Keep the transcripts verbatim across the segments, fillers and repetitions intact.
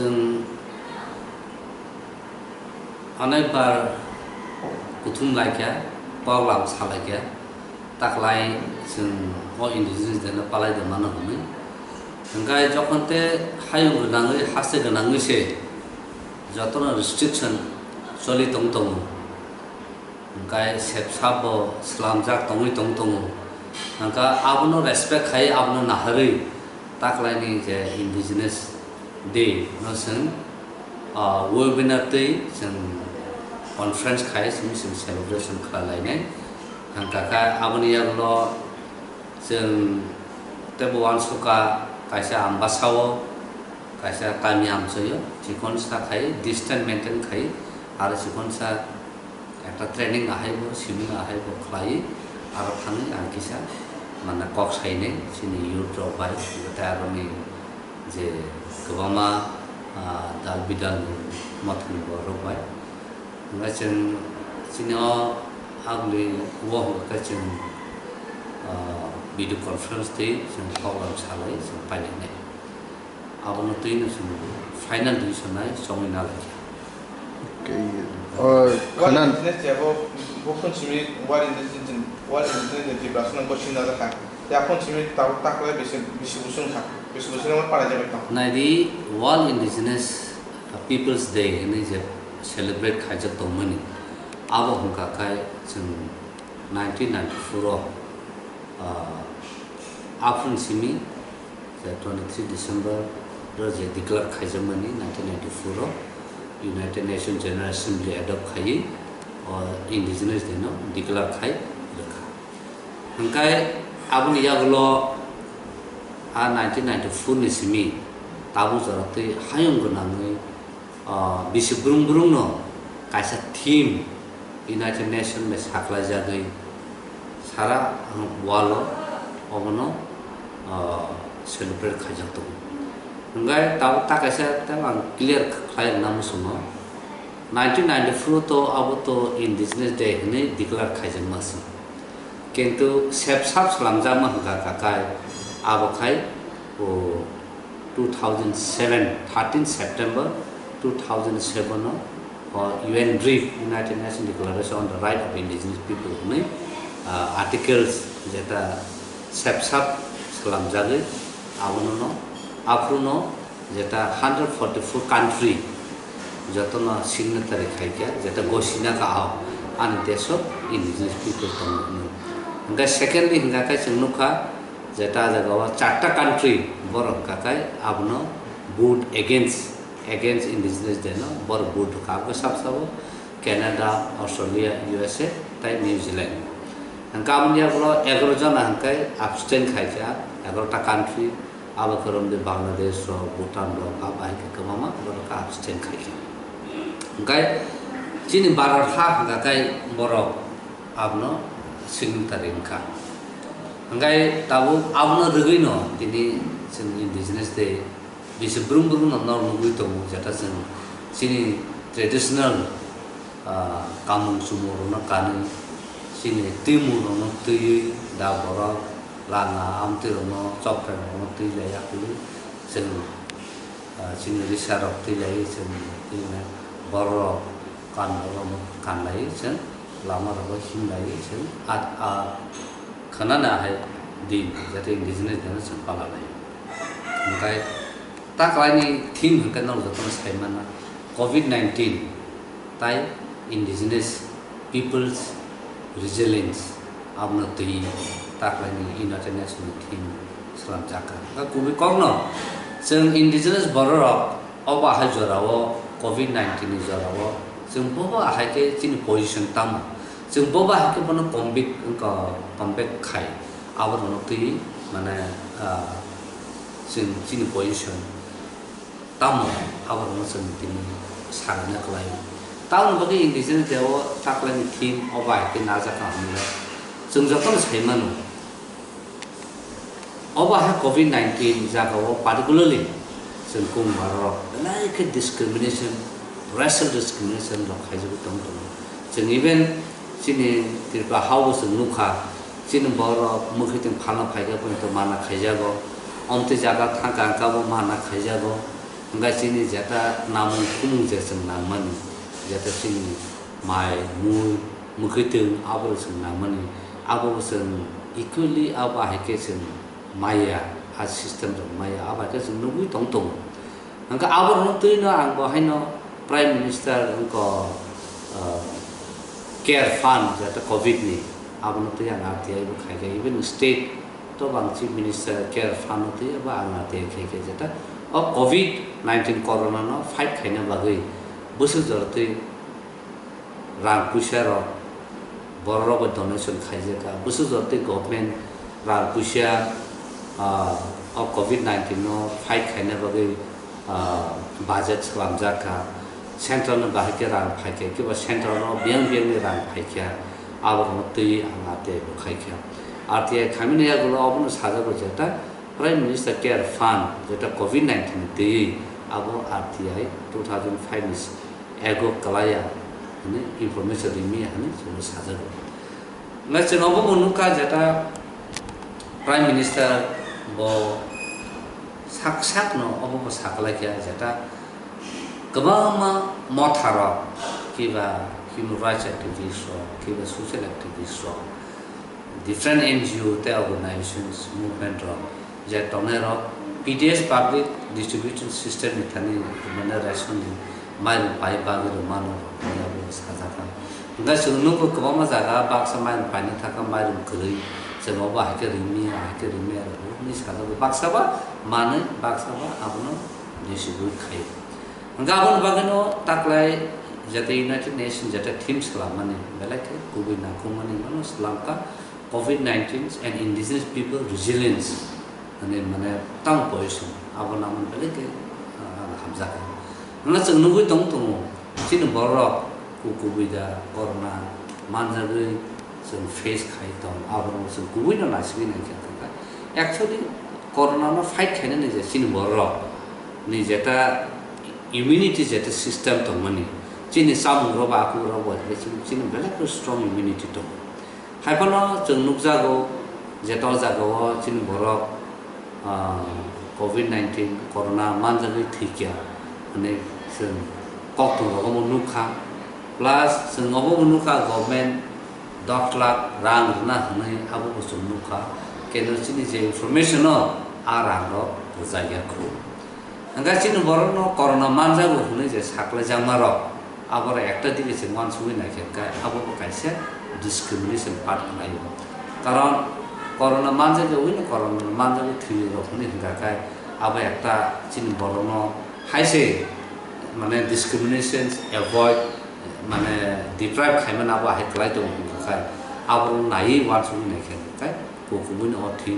Chwng onekbar kuthum laikha, koklam salaikha, taklai chwng o indigenous day no palai de mano hwnwi. Hwnkhe jokhon te hayung gwnangwi, haste gwnangwi se jotono restriction choli tong tongo. Hwnkhe sepsap bo swlamjak tongwi tong tongo. Hwnkhe abono respect khai, abono naharwi taklaini je indigenous day no chwng, ah, webinar twi chwng conference khai chwng, chwng celebration khlai lainai. Hwnkhe khe aboni yagulo chwng teibo uansukha kaisa Ambasao, kaisa kami amchoio, chikon sa khai distance maintain khai, aro chikon sa ekta training ahaibo, swimming ahaibo khlai, aro thangwi ang kisa, mane, kok sainai chini youth rok bai, tei aroni je kwbangma, ah, dal bidal ni mothani borok bai. Hwnkhe chwng chini o agli o hwnkhe chwng, ah, video conference twi chwng program salai chwng painai. Abono twino chwng final decision nai chongwi nalai kha. Okay. O, Wal khana- Indigenous Day bo, bo phun simi Wal Indigenous Day, Wal Indigenous Day Tripura swnam bo sina jakha. Ya phun simi tabuk taklai bisi, bisi busung kha. Bisi busung ma para jabai tong. Naidi, World Indigenous Peoples Day hwnwi je celebrate khaijak tongmani, abo hwnkha khe chwng nineteen ninety-four o, ah, aphuru simi je twenty-three December o je declare khaijakmani nineteen ninety-four o United Nations General Assembly adopt khaiwi o Indigenous Day no declare khai rwkha. Hwnkhe aboni yagulo a nineteen ninety-four ni simi tabuk jora twi hayung gwnangwi, ah, bisi brung brung no kaisa theme United Nation bai saklaijagwi sara world o obono, ah, celebrate khaijak tongo. Hwnkhe tabuk ta kaisa tei ang clear khlai rwna muchungo. Nineteen ninety-four to abo to Indigenous Day hwnwi declare khaijakma se. Kintu sepsap slamjakma hwnkha kha khai abo khai o two thousand seven, thirteen September two thousand seven o, o U N RIP, United Nations Declaration on the Right of Indigenous People hwnwi, ah, articles jeta sepsap slamjagwi abono no, aphuru no jeta hundred forty-four country jotono signatory khaikha, jeta gosina ka o ani desh o indigenous people tongo hwnwi. Hwnkhe secondly hwnkha khe chwng nukha jeta jaga o charta country borok hwnkha khe abono vote against, against indigenous day no borok vote rwkha. Abo khe sab sabo Canada, Australia, U S A tei New Zealand. Hwnkhe aboni yagulo egaroh jona hwnkhe abstain khaikha, egaroh ta country, abo khe romdi Bangladesh rok, Bhutan rok, abo hai khe kwbangma borok khe abstain khaikha. Hwnkhe chini Bharat ha hwnkha khe borok abono signatory wngkha. Hwnkhe tabuk abono rwgwino tini chwng Indigenous Day Bisi brum brum no nugwi tongo, jeta chwng chini traditional, ah, kamung chumung rokno kanwi, chini twimung rokno twiwi da borok langa amtwi rokno chokthai rokno twi lai ya kwlwi chwng, ah, chini risa rok twi lai chwng twi mane borok rok kan rokno kan lai chwng lama rogo him lai chwng a, a khwnana hai din jate indigenous din chwng pala lai. Hwnkhe ta kwlaini theme hwnkhe norok jotono sai mano, covid nineteen tai indigenous people's resilience, abono twi ta kwlaini United Nations ni theme swlamjak kha. Hwnkhe kubui kokno chwng indigenous bororok obo ahai jorao, covid nineteen ni jorao chwng bobo ahai khe chini position tamo, chwng bobo ahai khe bono convict wngkha, convict khai. Abo rokno twi mane, ah, chwng chini position tamo, abo rokno chwng tini sarina kwlai. Tamoni bagwi indigenous day o ta kwlaini theme o bai khe najak kha hwnle chwng jotono sai mano. Obo hai covid nineteen jaga o particularly chwng Kung Barok belai khe discrimination, racial discrimination rok khaijagwi tong tongo. Chwng even chini Tripura ha o chwng nukha, chini borok mwkhwtwng phalna phaikha poito mana khaijago, omtwi jaga thangkha hwnkhe bo mana khaijago. Hwnkhe chini jeta namung khumung je chwng nangmani, jeta chini mai, mui, mwkhwtwng abo chwng nangmani, abo chwng equally abo hai khe chwng maya, a system rok maya, abo hai khe chwng nugwi tong tongo. Hwnkhe aborokno twino ang bo haino Prime Minister wngkha, ah, Care Fund jeta covid ni, abono twi ang R T I bo khaikha, even state to bang Chief Minister Care Fund no twi abo ang R T I khaikha, jeta o covid nineteen corona no fight khaina bagwi bwswk jora twi rang puisa rok borok rok bai donation khaijak kha. Bwswk jora twi government rang puisa, ah, o covid nineteen no fight khaina bagwi, ah, budget swlamjak kha. Central ni bahai khe rang phai kha, kiba central no biyang biyang ni rang phai kha. Abo rok no twi ang R T I bo khai kha. R T I khamina yagulo obono sajago jeta Prime Minister Care Fund jeta covid nineteen ni twi abo R T I two thousand five ni ego kalaya hwnwi information rimi hwnwi chwngno sajago. Hwnkhai chwng obo bo nukha jeta Prime Minister bo sak sakno obo bo saklaikha jeta kwbangma motharok kiba human rights activist rok kiba social activist rok different N G O tei organizations, movement rok je tongnai rok P D S public distribution system ni thani mane ration ni mairum pai bagwi rw mano hwnwi abo sajakha. Hwnkhe chwng nukgo kwbangma jaga baksa mairum paina thangkha mairum kwrwi, chwng obo hai khe rwmya, hai khe rwmya rw hwnwi sajago. Baksa ba manwi, baksa ba abono distribute khai. Hwnkhe aboni bagwino taklai jeta United Nations jeta theme swlammani belai khe kubui nangkukmani mano swlamkha covid nineteen and indigenous people resilience hwnwi mane tamo position abo nangmani belai khe, ah, hamjakha. Hwnkhai chwng nugwi tong tongo chini bororok ku kubui da corona manjagwi chwng face khai tong aborok chwng kubuino naisingwi naikha thangkha. Actually corona no fight khainani je chini bororok ni jeta immunity jeta system tongmani, chini chamung rok ba akung rok bai khe chini, chini belai khe strong immunity tongo. Hai phano chwng nukjago jeta o jaga o chini borok, ah, covid nineteen corona manjagwi thwikya hwnwi chwng koktwng rogo bo nukha, plus chwng obo bo nukha government dos lakh rang rwna hwnwi abo bo chwng nukha, keno chini je information o a rang rok rwjakya khu. Hwnkhe chini borokno corona manjago hwnwi je saklaijakma rok, aborok ekta dige se uansugwi naikhe hwnkhe abo bo kaisa discrimination part khlaio. Karon corona manjagwi hwnwi corona manjagwi thwi rok hwnwi hwnkha khe abo ekta chini borokno hai se mane discrimination avoid mane deprive khaimani abo hai khlai tongo hwnkha khe aborok naiwi uansugwi naikhe hwnkhe kubuino o thwi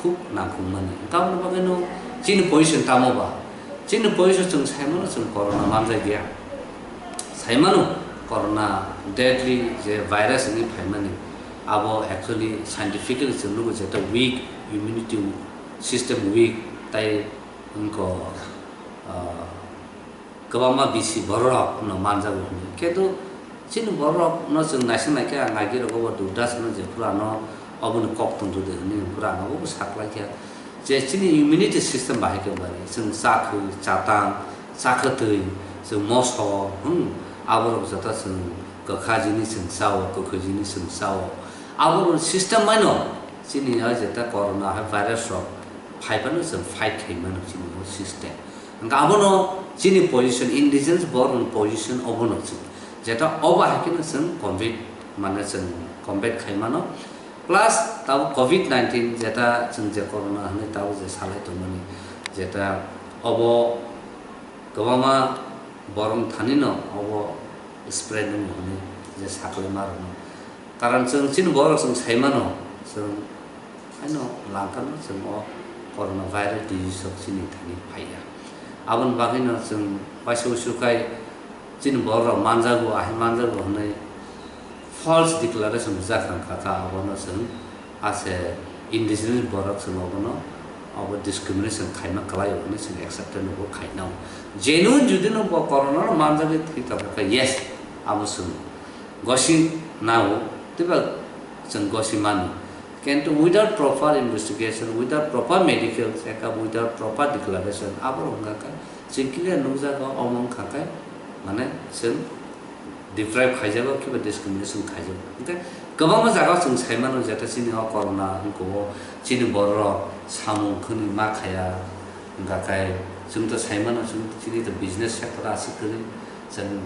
khub nangkukmani. Tamoni bagwino chini position tamo ba? Chini position chwng saimano chwng corona manjak ya. Saimano corona deadly je virus wngwi phaimani. Abo actually scientifically chwng nukgo je ta weak immunity system weak tai wngkha, ah, kwbangma bisi borok no manjago hwnwi. Kintu chini borok no chwng naising naikhe ang agi rogo bo Durdas no jephuru ano oboni kok tong rwdi hwnwi phuru ano bo saklaikha je chini immunity system bahai khe bari chwng chakhwi chatang chakhwtwi chwng moso, hmm, aborok joto chwng kwkha jinis chwng chao, kwkhwi jinis chwng chao. Abo system bai no chini o jeta corona hai virus rok phai phano chwng fight khai mano chini o system. Hwnkhe abono chini position, indigenous borok ni position obono chwng. Jeta obo hai kheno chwng combat, mane chwng combat khai mano. Plus tabuk covid nineteen jeta chwng je corona hwnwi tabuk je salai tongmani, jeta obo kwbangma borok thani no obo spread wng hwnwi je saklai ma rwno. Karon chwng chini borok chwng sai mano, chwng haino langkano chwng o corona virus disease rok chini thani phaiya. Aboni bagwino chwng waisa uisu khai chini borok rok manjago, ahai manjago hwnwi false declaration rijak thang kha, abono chwng ase indigenous borok chwng obono obo discrimination khaima kwlai hwnwi chwng accepted no bo khainao. Genuine judi no bo corona no manjagwi thwi tongkha khe, yes, abo chwng gosi nao, twiba chwng gosi mano. Kintu without proper investigation, without proper medical check up, without proper declaration, abo wngkha khe Chwng clear nukjago, omo wngkha khe, mane, chwng deprive khaijago, kiba discrimination khaijago. Hwnkhe kwbangma jagao chwng saimano, jeta chini o corona wngkho, chini borok samung khwnwi ma khaya, hwnkha khe chwng to saimano, chwng chini to business sector aswk kwrwi, chwng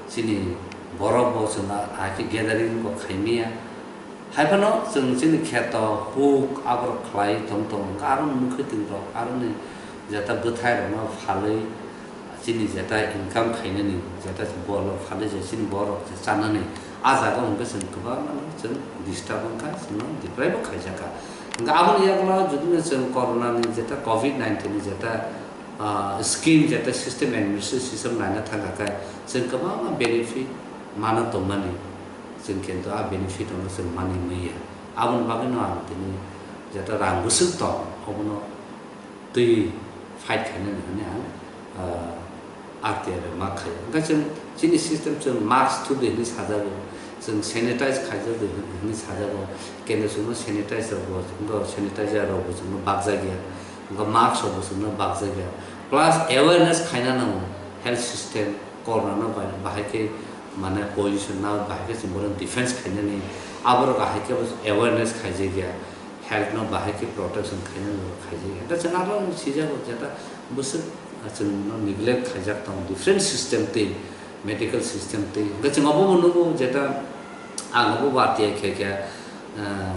chini borok bo chwng a, a khe gathering bo khaimaya. Hai phano chwng chini kheto huk aborok khlai tong tongo, wngkha aroni mwkhwtwng rok, aroni jeta bwthai rokno phalwi chini jeta income khainani jeta bol rok phalwi je chini borok je chanani, ah jaga o hwnkhe chwng kwbangma no chwng disturb wngkha, chwngno deprive bo khaijakha. Hwnkhe aboni yagulo judino chwng corona ni jeta covid nineteen ni jeta, ah, scheme jeta system administration system naina thangkha khe chwng kwbangma benefit mano tongmani. Chwng kintu a benefit rokno chwng manwi manya. Aboni bagwino ang tini jeta rang bwswk tong, obono twi fight khainani hwnwi ang, ah, R T I bai ma khaio. Hwnkhe chwng chini system chwng mask thubdi hwnwi sajago, chwng sanitize khaijak di hwnwi sajago, kintu chwngno sanitize rokbo, chwngno sanitizer rokbo chwngno bakjakya, hwnkhe mask rokbo chwngno bakjakya. Plus awareness khaina nango health system, Corona no bai-, bahai khe mane position na bahai khe chwng bono defense khainani, aborok ahai khe awareness khaijakya, health no bahai khe protection khainani khaijak ya. Da chwng abo sijago jeta bwswk chwng no neglect khaijak tongo, different system twi, medical system twi. Hwnkhe chwng abo bo nugo jeta ang abo bo R T I khe khe, ah,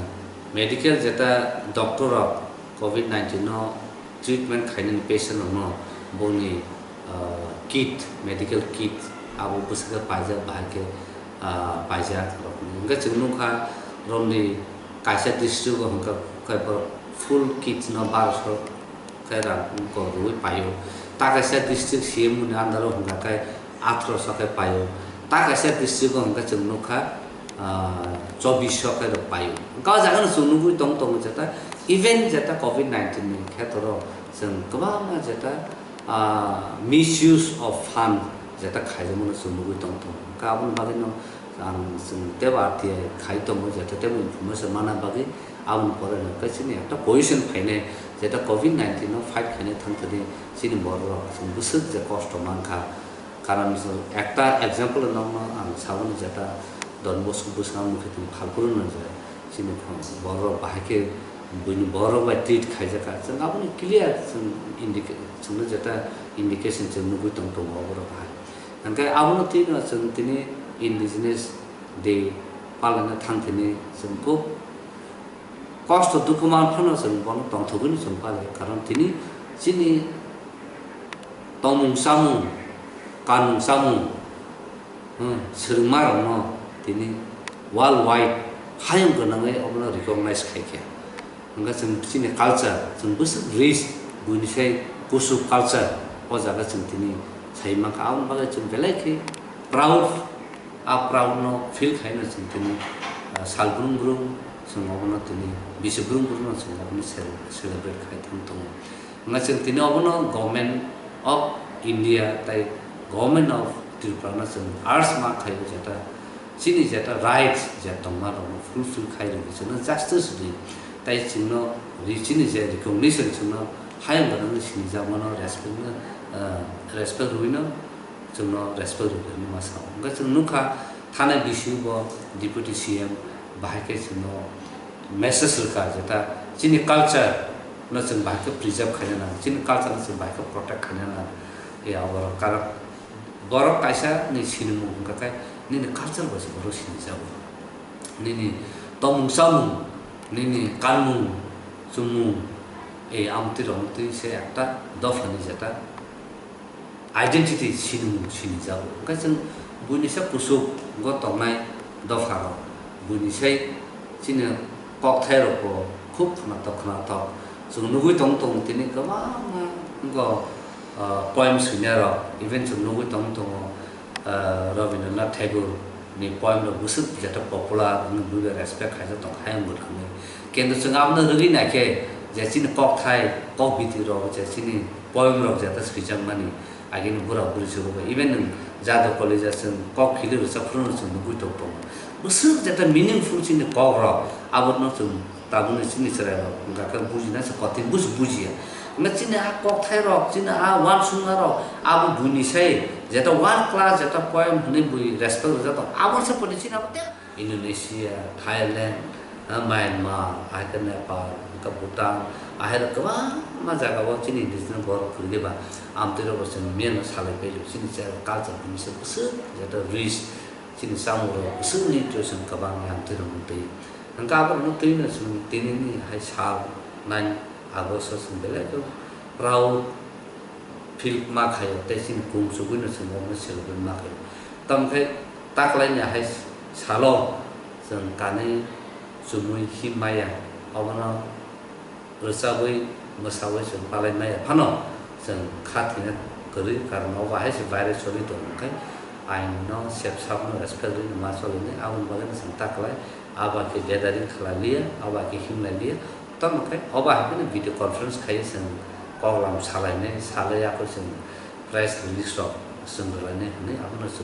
medical jeta doctor rok covid nineteen no treatment khainani patient rokno boni, ah, kit, medical kit abo bwswk khe paijak, bahai khe, ah, paijak rokni. Hwnkhe chwng nukha romni kaisa district o hwnkha khe borok full kit no barosho khe rang kok rwui paio. Ta kaisa district C M ni under o hwnkha khe atharoso khe paio. Ta kaisa district o hwnkha chwng nukha, ah, chobbish khe rok paio. Hwnkhe o jaga no chwng nugui tong tongo jeta, even jeta covid nineteen ni kheto rok chwng kwbangma jeta, ah, misuse of fund jeta khaijakmano chwng nugui tong tongo. Hwnkhe aboni bagwi no ang chwng tebo R T I khai tongo jeta tebo information mana bagwi aboni pore no khe chini ekta position phainai jeta covid nineteen no fight khainai thang thani chini borok rok chwng bwswk je kosto mankha. Karon ekta example nokno ang saboni jeta Don Bosco bwskango mukhe tong phalphuru no je chini borok bahai khe buini borok bai treat khaijakha, chwng aboni clear chwng indica-, chwngno jeta indication chwng nugui tong tongo oborok hai. Hwnkhe abono twino chwng tini Indigenous Day palana thang thini chwng khub kosto dukhu man phano chwng bono tongthogwino chwng pale, karon tini chini tongmung chamung, kanmung chamung, hmm, swrwngmarokno tini world wide hayung gwnangwi obono recognize khaikha. Hwnkhe chwng chini culture, chwng bwswk rich, buini sai kuchuk culture, o jaga chwng tini sai mankha. Aboni bagwi chwng belai khe proud. A proud no feel khaino chwng tini, ah, sal brum brum chwng obono tini bisi brum brum no chwng obono cel-, celebrate khai thang tongo. Hwnba chwng tini obono Government of India tai Government of Tripura no chwng urge ma khaio jeta chini jeta rights je tongma rokno fulfill khai rwgwi chwngno justice rwdi. Tai chwngno ri chini je recognition chwngno hayung gwnangwi sinijakmano respect no, ah, respect rwino chwngno respect rwdi hinwi ma sao. Hwnkhe chwng nukha, thanai B C U bo Deputy C M bahai khe chwngno message rwkha, jeta chini culture no chwng bahai khe preserve khaina nang, chini culture no chwng bahai khe protect khaina nang. E aborok karak borok kaisa ni sinimung hwnkha khe nini culture bai se borok sinijago. Nini tongmung chamung, nini kanmung chumung, e amtwi rok twi se ekta dophani jeta identity sinimung sinijago. Hwnkhe chwng buini se kuchuk go tongnai dopha rok, buini sai chini kokthai rok bo khub khwnathok khwnathok. Chwng nugui tong tongo tini kwbangma go, ah, poems hwnwi rok, even chwng nugui tong tongo, ah, Rabindranath Tagore ni poem rok bwswk jeta popular, wngwi buibai respect khaijak tong hayung bwthangwi. Kintu chwng abono rwgwi naikhe je chini kokthai, kokbiti rok je chini poem rok jeta swijakmani, agini bura buri se bo even nwng jado college o chwng kok philwi rwchap phuru no chwng nugui tong tongo. Bwswk jeta meaningful chini kok rok abono chwng tabukni chini chwrai rok hwnkha khe bujina se kothik buj-, bujiya. Hwnba chini a kokthai rok, chini a uansukma rok, abo buini sai jeta world class, jeta poem hwnwi bui respect rwjak tong, abo se pore chini abo te Indonesia, Thailand, ah, Myanmar, ahai khe Nepal, hwnba Bhutan, ahai rok kwbangma jaga o chini indigenous borok kwrwi ba amtwi rok bo chwng miyano salai paio, chini chera culture hwnwi se bwswk jeta rich. Chini chamung rok bwswk ni twi chwng kwbang yang twi rok twi. Hwnkhe abo rok twi no chwng tini ni hai sal nine August o chwng belai khe proud feel ma khaio tei chini kung chugui no chwng omo celebrate ma khaio. Tamo khe taklai ni hai salo chwng kanwi chumui him maya obono rwchabwi, mwsawi chwng palai maya phano chwng kha thwina kwrwi, karon obo hai se virus choli tongo, hwnkhe ain no sep sap no respect rwino ma choli nai, aboni bagwi no chwng ta kwlai, abo hai khe gathering khlai liya, abo hai khe him lai liya, tamo khe obo hai phano video conference khai chwng kok lam salai nai, salai ya khe chwng press release rok chwng rwlai nai hwnwi abono chwng